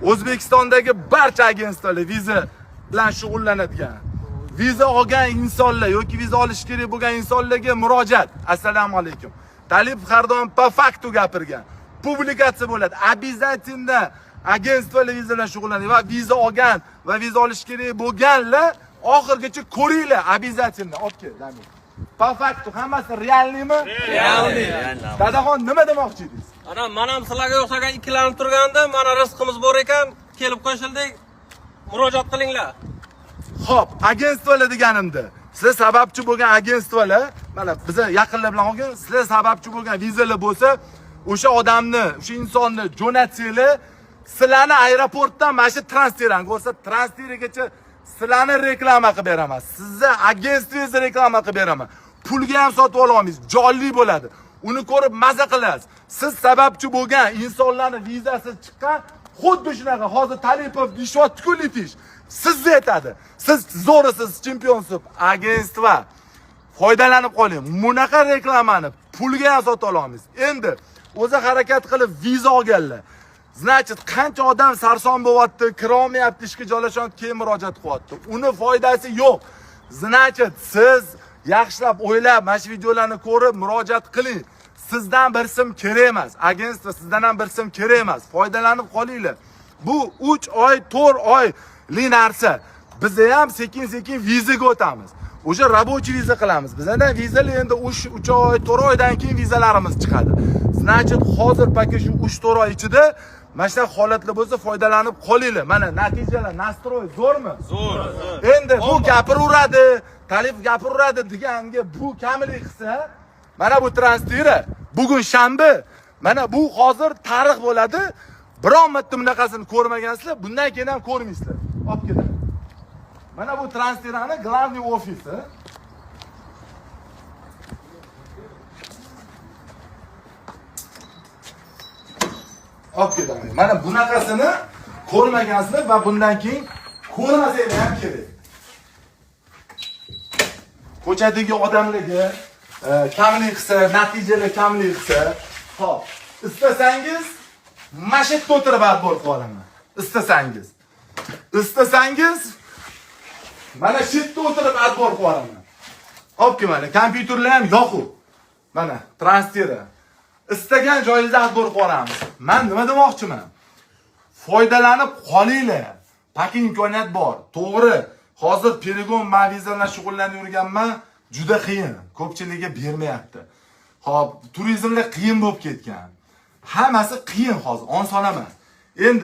O'zbekistondagi barcha agentstvalar viza bilan shug'ullanadigan, viza olgan insonlar yoki viza olish kerak bo'lgan insonlarga murojaat. Assalomu alaykum. Talib har doim по факту gapirgan. Publikatsiya bo'ladi. Обязательно agentstvalar viza bilan shug'ullanadi va viza olgan va viza olish kerak bo'lganlar oxirgacha ko'ringlar, обязательно. Olib kel, Damir. По факту hammasi реальный mi? Реальный. Dadaxon, nima demoqchi edingiz? Ana, man ham sizlarga o'xshagan ikkilanib turgandim. Mana rizqimiz bor ekan, kelib qo'shildik. Murojaat qilinglar. Xo'p, agentstvalar deganimda, sizlar sababchi bo'lgan agentstvalar, mana biza yaqinlar bilan olgan, sizlar sababchi bo'lgan vizalar bo'lsa, o'sha odamni, o'sha insonni jo'natsanglar, sizlarni aeroportdan mana shu transferani ko'rsa, transfergacha sizlarni reklama qilib beraman. Sizni agentstvangizni reklama qilib beraman. Pulga ham sotib ola olmaysiz, jonli bo'ladi. Uni ko'rib maza qilasiz. Siz sababchi bo'lgan insonlarni vizasi chiqqan, xuddi shunaqa hozir Talipov deyishyapti-ku, letish. Sizni aytadi. Siz zo'risiz, chempionsiz. Agentstva foydalanib qoling. Bunaqa reklamani pulga ham sota olamiz. Endi o'zi harakat qilib viza olganlar. Значит, qancha odam sarson bo'lyapti, kira olmayapti, ishga joylashyapti, keyin murojaat qilyapti. Uni foydasi yo'q. Значит, siz yaxshilab o'ylab, mana shu videolarni ko'rib murojaat qiling. Sizdan bir so'm kerak emas. Agentstvo sizdan ham bir so'm kerak emas. Foydalanib qolinglar. Bu 3 oy, 4 oyli narsa. Biz ham sekin-sekin vizaga o'tamiz. O'sha рабочий viza qilamiz. Bizdan vizalar endi 3 oy, 4 oydan keyin vizalarimiz chiqadi. Значит, hozir пока shu 3-4 oy ichida mana shunaqa holatlar bo'lsa, foydalanib qolinglar. Mana natijalar, настрой zo'rmi? Zo'r, zo'r. Endi bu gapiraveradi, Talib gapiraveradi deganga bu kamlik qilsa, mana bu Transtera bugun shanba, mana bu hozir tarix bo'ladi. Biron marta bunaqasini ko'rmagansizlar, bundan keyin ham ko'rmaysizlar. Olib ketadi. Mana bu Transterani главный ofisi. Olib ketadi. Mana bunaqasini ko'rmagansizlar va bundan keyin ko'rmasanglar ham kerak. Ko'chadagi odamlarga kamlik qilsa, natijalar kamlik qilsa, hop, istasangiz mana shu yerda o'tirib отбор qilib olaman. Istasangiz. Istasangiz mana shu yerda o'tirib отбор qilib olaman. Olib kel, mana kompyuterlar ham yoqu. Mana Transtera. Istagan joyingizda отбор qilib olamiz. Men nima demoqchiman? Foydalanib qolinglar. Пока imkoniyat bor. To'g'ri, hozir перегон man viza bilan shug'ullanib yurganman, juda qiyin. Ko'pchiligiga bermayapti. Xo'p, turizmda qiyin bo'lib ketgan. Hammasi qiyin hozir, oson emas. Endi